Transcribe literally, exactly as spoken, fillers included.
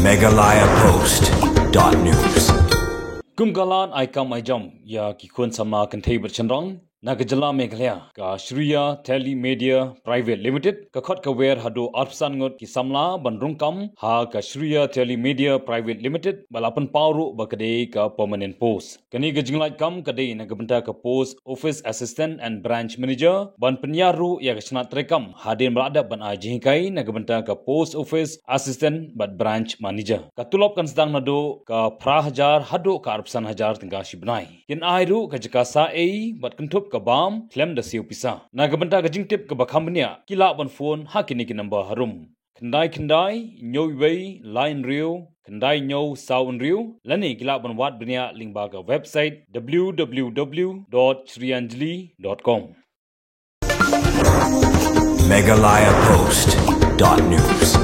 Meghalaya Post dot news. Kum ka lad ai kam ai jam ïa ki khun samla kynthei bad shynrang na ka jylla Meghalaya, ka Shreya Telemedia Private Limited ka khot ka wer haduh arphew san ngut ki samla ban rung kam ha ka Shreya Telemedia Private Limited, ba la pynpaw ruh ba ka dei ka permanent post. Kane ka jinglait kam ka dei na ka bynta ka Post Office Assistant and Branch Manager, ban pynïar ruh ïa ka shnat treikam hadien ba la dep ban ai jinghikai na ka bynta ka Post Office Assistant bad Branch Manager. Ka tulop kan sdang naduh ka phra hajar haduh ka arphew san hajar tyngka shi bnai. Kin ai ruh ka jaka sah ei bad kynthup ka bam khlem da siew pisa. Na ka bynta ka jingtip kaba kham bniah, ki lah ban phone ha kine ki number harum: khyndai khyndai hynñiew wei lai hynriew khyndai hynñiew saw hynriew, lane ki lah ban wad bniah lyngba ka website w w w dot shreyanjali dot com. Meghalaya Post dot news.